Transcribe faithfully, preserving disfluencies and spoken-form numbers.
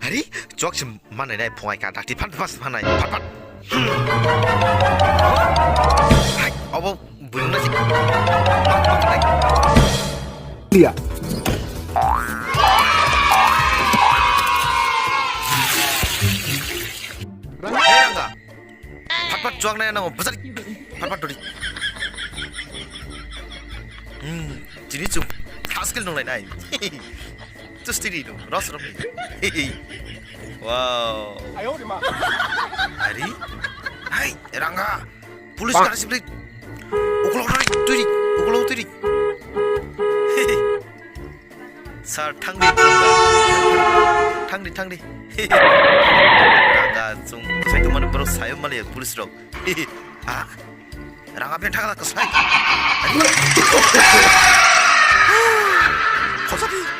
Hari, chok sim manai nai phungai ka dakti phan pas manai phat phat. Hai, obo buino na sik. Dia. Hey, Ranga. Phat phat chuak nai nango, bwsari. Phat phat dori. Hmm, chini chum. Haskil nung lai nai. Tu stiri do, ros rom ni. Wow. Ayo de ma. Hari? Hai, Ranga. Police ka sibri. Ukolok dori, turi. Ukolok turi. Sir, thangdi, thangdi, thangdi. Ranga, chung, sai tu mani borok sayo mali police rok. Ah, Ranga ben thangla kasai. Khosadi.